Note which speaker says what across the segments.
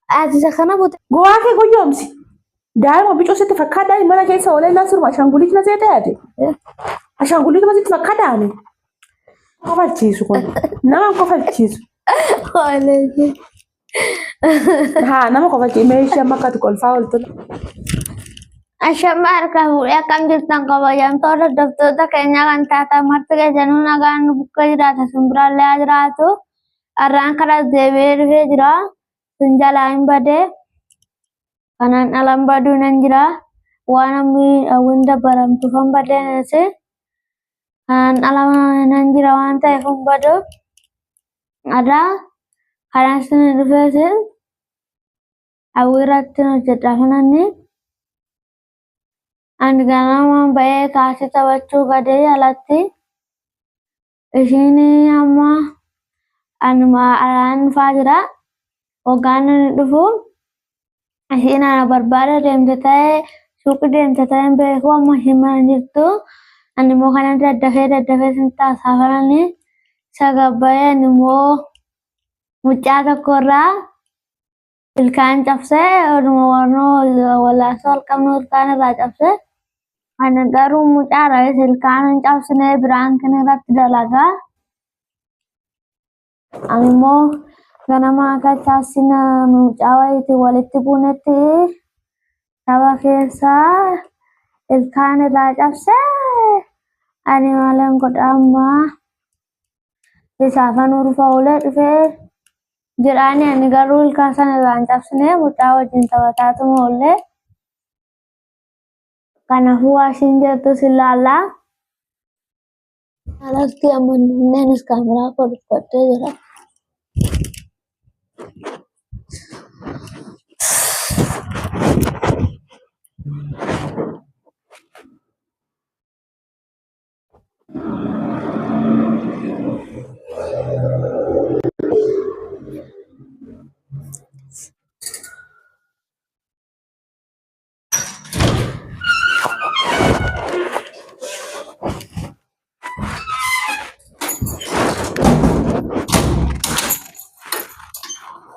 Speaker 1: Ati isa kana bute.
Speaker 2: Gowwaa kee goyyoomsi. Daa'ima bicuu sitti fakkaadhaa mana keessa oolee ilaa siruma ashaangulliitti na seetee ati. Ashaangulliituma sitti fakkaadhaa ani. Kofalchiisu kun. Nama hin kofalchiisu. Haa nama kofalchiisu. Meeshii amma akka ati kolfaa ooltu.
Speaker 1: Ashama harka fuudhee akkam jirtan kabajamtoota hordoftoota keenyaa kan taatan marti keessanuu nagaan nu bukkee jiraata simbiraallee haa jiraatu. Har'aan kanas deebi'ee dhufee jira. Sin jalaa hin badee. Kanaan alan baduu nan jira. Waan ammi hawwiin dabbaramtuufan badeen ase. Kanaan ala nan jira waan ta'eef hin badu. Har'a kanas ni dhufee sin hawwii irratti hojjedha kananni. Ani ganamaan ba'ee kaasee taphachuu gadee alatti. Ishiin amma anuma alaan dhufaa jira. Hoggaan inni dhufu ishiin ana barbaada deemte ta'ee suuqii deemte ta'ee hin beeku amma ishiin mana jirtu. Ani immoo kana daddafee daddafee sin taasaafanani isa gabbayee ani immoo mucaa tokko irraa ilkaan cabsee oduma warnoo wallaansoo wal qabnu ilkaan irraa cabsee ani garuu mucaadha ilkaan hin cabsine biraankin irratti dalagaa. Ani immoo ganama akka chaasina mucaa wayiitiin walitti buunetti tapha keessaa ilkaan irraa cabsee ani maalan godha amma isaafan urfa oolee dhufee jedhaani ani garuu ilkaan sana irraa hin cabsine mucaa wajjin taphataatuma oollee. Kanaafuu waa ishiin jettus ilaallaa. Alatti amma nunneenis kaameraa koo dubbadhee jira.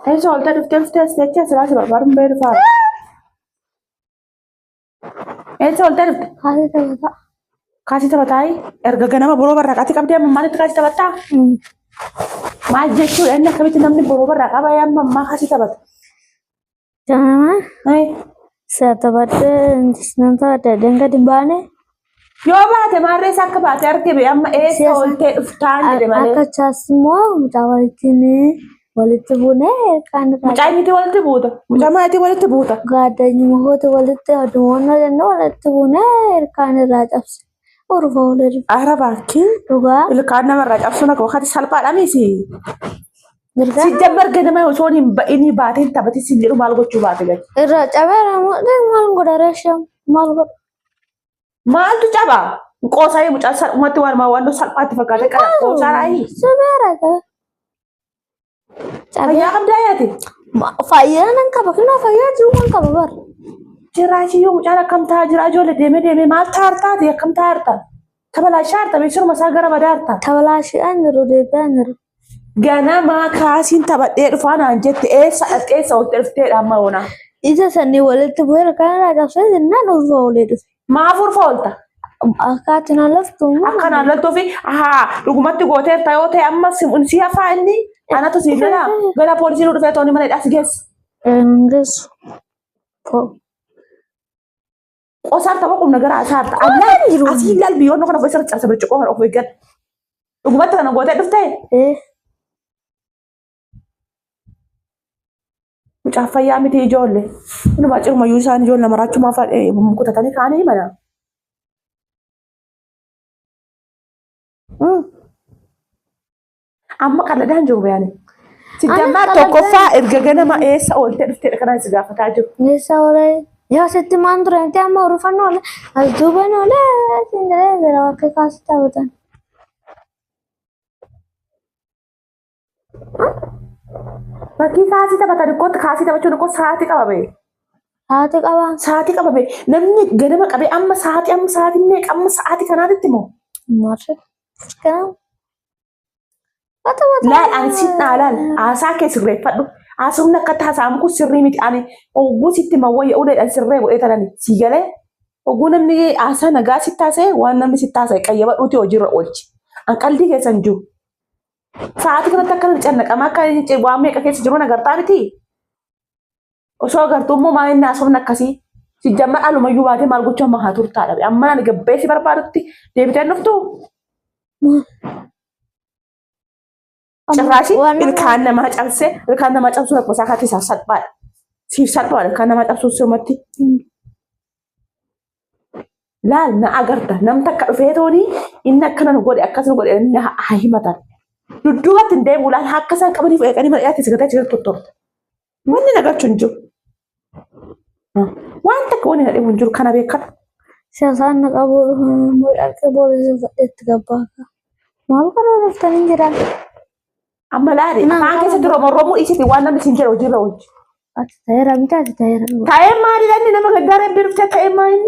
Speaker 2: Eessa ooltee dhuftee dhuftee as jecha silaa si barbaaduun bee dhufaa. Eessa ooltee dhufte?
Speaker 1: Kaasii taphataa.
Speaker 2: Kaasii taphataayi? Erga ganama boroo barraaqaatti qabdee amma maalitti kaasii taphattaa? Maal jechuudha inni akkamitti namni boroo barraaqaa baay'ee amma ammaa kaasii taphata?
Speaker 1: Ganama
Speaker 2: Ee,
Speaker 1: isa taphadhee nan taphadhe dheen gadi hin baane.
Speaker 2: Yoo baate maarree isaa akka baate arge bee amma eessa
Speaker 1: Siyaasa-
Speaker 2: ooltee dhuftaan jedhe malee.
Speaker 1: Akka chaas immoo mucaa walittiin walitti buune ilkaan irraa
Speaker 2: Mucaa miti walitti buuta. Mucaa maatii walitti buuta.
Speaker 1: gaaddanyuma kooti walitti adumoonna jennu walitti buune ilkaan irraa cabse. Urfa olee dhufe.
Speaker 2: Ara baakii
Speaker 1: Dhugaa
Speaker 2: ilkaan namarraa cabsuun akka wakkaatti salphaadha miti.
Speaker 1: mirga
Speaker 2: Sijjambar ganama osoo hin ba'inii baatee hin taphatin sin jedhu maal gochuu baate gadi.
Speaker 1: irraa cabeera maal godha reeshaa maal godha.
Speaker 2: Maaltu caba? Qoosaa mucaa salphumatti waan waan salphaatti fakkaate qara qoosaa raayii.
Speaker 1: Cabeera cabe. Cabee.
Speaker 2: Fayyaa qabdaa yaate?
Speaker 1: Fayyaa nan qaba kinoo fayyaa jiru nan qaba bar.
Speaker 2: Jiraashiyyuu mucaan akkam ta'aa jira ijoollee deemee deemee maal taartaati akkam taarta? Tabalaashaa harta beeksisuma isaa gara badaa harta.
Speaker 1: Tabalaashiidhaan jiru deebi'aan jiru.
Speaker 2: Ganamaa kaasiin taphadhee dhufaa naan jette eessa dhaqxee eessa oolte dhufteedha amma yoonaa.
Speaker 1: Ija sanii walitti bu'eera kanarraa cabsee jennaan ulfa olee dhufe.
Speaker 2: Maaf ulfa oolta?
Speaker 1: Akka ati na laftu
Speaker 2: Akka naan loltuu fi haa dhugumatti gooteerta yoo ta'e amma si hafaa inni anatu si gala gara poolisii nu dhufee tooni mana hidhaa si geessa.
Speaker 1: Hin geessu.
Speaker 2: Qosaar tapha qubna gara asaarta. Allaa
Speaker 1: jiru.
Speaker 2: asii ilaal biyyoonni kana of irra cabsa birciqoo kana of eeggadhu. Dhugumatti kana gootee dhuftee
Speaker 1: Eh,
Speaker 2: mucaa fayyaa miti ijoollee. Inuma cirumayyuu isaan ijoollee maraachumaa kutatanii kaanii mana. Amma qalladaan jiru bayani. Sijjammaa
Speaker 1: Ani
Speaker 2: tokkoffaa erga ganama eessa ooltee dhuftee kanaan si gaafataa jiru.
Speaker 1: Eessa oolee? Yaa sitti maan ture miti amma urufan oole as duuban oole siin jedhee jira bakka kaasii taphatan.
Speaker 2: Bakkii kaasii taphatan ikkoo kaasii taphachuun ikkoo sa'aatii qaba bee.
Speaker 1: Sa'aatii qabaa.
Speaker 2: Sa'aatii qaba bee. Namni ganama qabee amma sa'aatii amma sa'aatii meeqa amma sa'aatii kanaatitti moo?
Speaker 1: Maarree. Kana.
Speaker 2: Laal ani sin dhaa laal haasaa kee sirreeffadhu. Haasofni akkatti haasa'amu kun sirrii miti. Ani ogguu sitti mawwayya uleedhaan sirree godhee tanani sii galee ogguu namni haasaa nagaa sitti haasa'e waan namni sitti haasa'e qayyabadhuuti hojiirra oolchi. An qaldii keessa hin jiru. Sa'aatii kanatti akka namni cannaqamaa akka waan meeqa keessa jiru nagartaa miti. Osoo agartuu immoo maal inni haasofni akkasii? Sijjammar alumayyuu baatee maal gochuu amma haa turtaa dhabe. Amma ani gabbee si barbaadutti deebitee hin dhuftuu? Cirraashi ilkaan namaa cabsee ilkaan namaa cabsuun akkuma isaa kaatti isaaf salphaadha. Siif salphaadha ilkaan namaa cabsuun sirmatti. Laal na agarta nam takka dhufee tooni inni akkana nu godhe akkas nu godhe inni haa himatan. Dudduubatti hin deebi'u laal akka isaan qabaniif eeqanii mana dhiyaatti si gataa jiran tortorta. Wanni na galchu hin jiru. Waan takka wanni na dhibu hin jiru kana beekadhu.
Speaker 1: Siyaasaan na qabuu dhufan harka poolisii fudhetti gabbaaka. Maal kana dhuftan hin jiran.
Speaker 2: Amma laali afaan keessatti romorromuu dhiisiti waan namni siin jedhu hojiirra oolchi.
Speaker 1: Ati ta'eera miti ati ta'eera.
Speaker 2: Ta'ee maali inni nama gaddaa rabbii dhuftee ta'ee maali?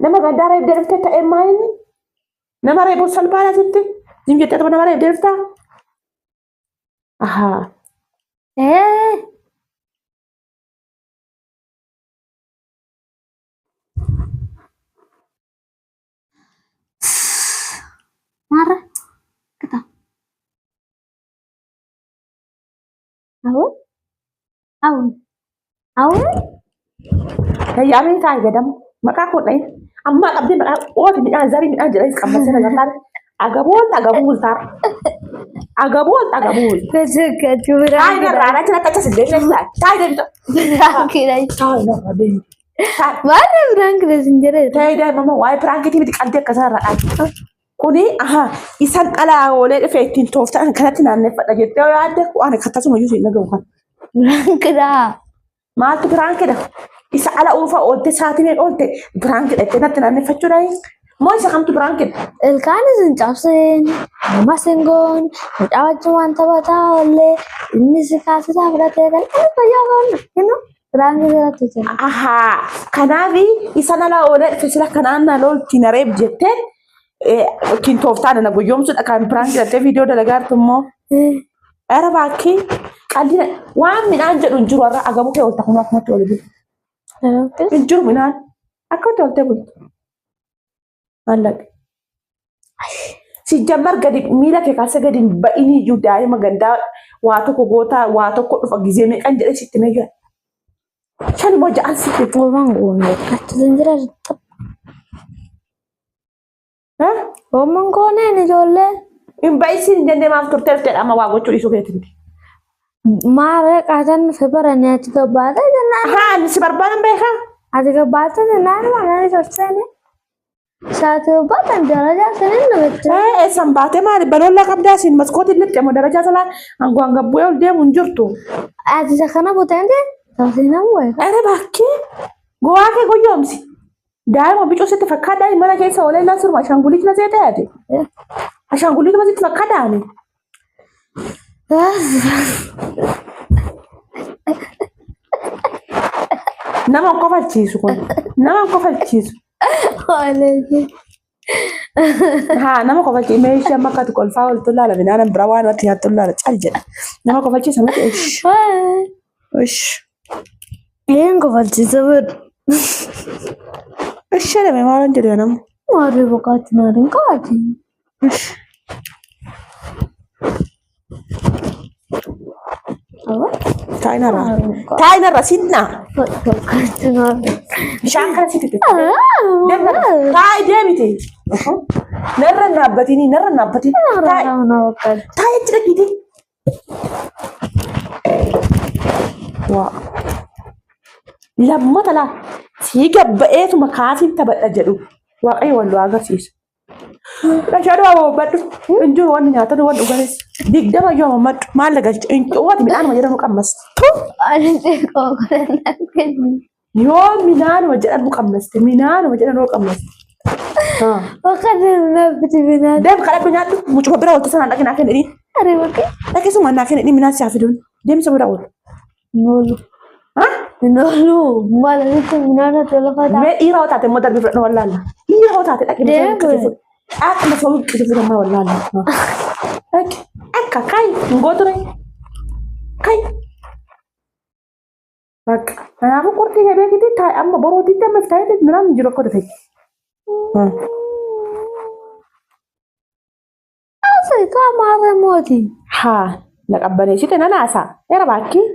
Speaker 2: Nama gaddaa reebdee dhuftee ta'ee maali? Nama reebuun salphaadha sitti. Zim jettee nama reebdee dhuftaa? Ahaa.
Speaker 1: Ee. Maarra. Kita. Awun. Awun. Awun.
Speaker 2: Yaamii taa'e jedhamu maqaa koo dhayin ammaa qabdee maqaa ooti midhaan zarii midhaan jedhanis qammasee na gargaara. Agaboon agabuu ta'a. Agaboon agabuu.
Speaker 1: Gaggachuu
Speaker 2: Taa'e
Speaker 1: biraan
Speaker 2: narraa achi akka achas deemee taa'e. Taa'e deemta.
Speaker 1: Biraan kidha.
Speaker 2: Taa'e narraa deemta. Taa'e.
Speaker 1: Maal biraan kidha sin jedhee.
Speaker 2: Taa'e daa'imama waa'ee piraankiitii miti qalbii akkasii irraa dhaabe. Kuni aha isan dhalaa oolee dhufe ittiin tooftaan kanatti naanneffadha jettee yoo yaadde waan akkasuma iyyuu siin dhagahu kan.
Speaker 1: Biraan kidha.
Speaker 2: Maaltu piraankidha? Isa ala uufa oolte sa'aatii meeqa oolte piraankidha jettee natti naanneffachuudha. Moo isa kamtu piraankidha?
Speaker 1: Ilkaan isin cabseen, nama singoon, mucaa wajjin waan taphataa oollee, inni si kaasisaa fudhatee kan inni fayyaa qabna. Inni biraan irratti jira.
Speaker 2: Ahaa kanaaf isan ala oolee dhufe sila kanaan na lolti na reeb jetteen ittiin tooftaan na guyyoomsuudha kan piraankidha jettee viidiyoo dalagaa jirtu immoo. Ara baakkee qalli waan midhaan jedhu hin jiru har'a agabuu kee olta kun akkumatti oli bulu. Hin jiru midhaan akkamatti oltee bultu. Maallaqa. Sijjammar gadi miila kee kaasee gadi hin ba'inii iyyuu daa'ima gandaa waa tokko gootaa waa tokko dhufa gizee meeqan jedhee sitti meeyyaa. Shan immoo ja'an sitti.
Speaker 1: Waan goone achi hin jira. Waan gooneen ijoollee.
Speaker 2: Hin ba'isiin hin jennee maaf turtee dhufte amma waa gochuu dhiisuu keetti miti.
Speaker 1: Maarree qaataan dhufe baranii achi gabbaatee jennaan.
Speaker 2: Haa ani si barbaadan beekaa.
Speaker 1: Ati gabbaatee jennaan waan ani sochoone. Saati gabbaatan darajaa saniin dhufe.
Speaker 2: Ee eessan baatee maali baloollaa qabdaa siin maskootiin lixxe moo darajaa salaa hanguwaan gabbu'ee ol deemu hin jirtu.
Speaker 1: Ati isa kana buteen ta'e taasii nama wayi.
Speaker 2: Ere bakkee gowaa kee goyyoomsi. Daa'ima bicuu sitti fakkaadhaa mana keessa oolee ilaa siruma ashaanguliit na seetee ati. Ashaanguliituma sitti fakkaadhaa ani. Nama hin kofalchiisu kun. Nama hin kofalchiisu. Haa nama kofalchiisu. Mee ishee amma akka ati kolfaa ooltu laala midhaan biraa waan irratti nyaattu laala cal jedha. Nama kofalchiisa miti ish. Ish.
Speaker 1: Een kofalchiisa bira.
Speaker 2: Ish jedhame maalan jedhu nama.
Speaker 1: Maarree boqaatti maaliin qabaati?
Speaker 2: Ish. Taa'inarra. Taa'inarra sinnaa.
Speaker 1: Boqaatti maaliin.
Speaker 2: Bishaan kana sitti itti. Taa'i deemite. Narra hin dhaabbatini narra hin dhaabbatini. Taa'i. Taa'i achi dhaqiiti. Waa. Lammata laa sii gabba'eetuma kaasiin taphadha jedhu waaqayyo wal nu agarsiisa. Dhashaadhu hawaabadhu hin jiru wanni nyaatan wanni dhuganis 20 yoo mammadhu maal galcha hin cuwwati midhaanuma jedhamu qammaste. Yoo midhaanuma jedhamu qammaste midhaanuma jedhamu qammaste. Deem kadhadhu nyaadhu mucuma bira ooltu sanaan dhaqi naa kenni. Dhaqi suma naa kenni midhaan si haa fiduun deemsa bira oolu. Mee dhiira hoo taate immoo darbii fudhadhu wallaalla. Dhiira hoo taate dhaqi masoo
Speaker 1: Deemu.
Speaker 2: qise fudhu. Dhaqi masoo qise fudhu amma wallaalla. Dhaqi. Akka kai hin gooture. Kai. Bakka. Kanaafuu qurxii kee beekiti taa'e amma borootitti amma taa'etti midhaan jiru akka ta'e.
Speaker 1: Asi qaama mooti.
Speaker 2: Haa na qabbaneessite nan haasaa. Era baakkii.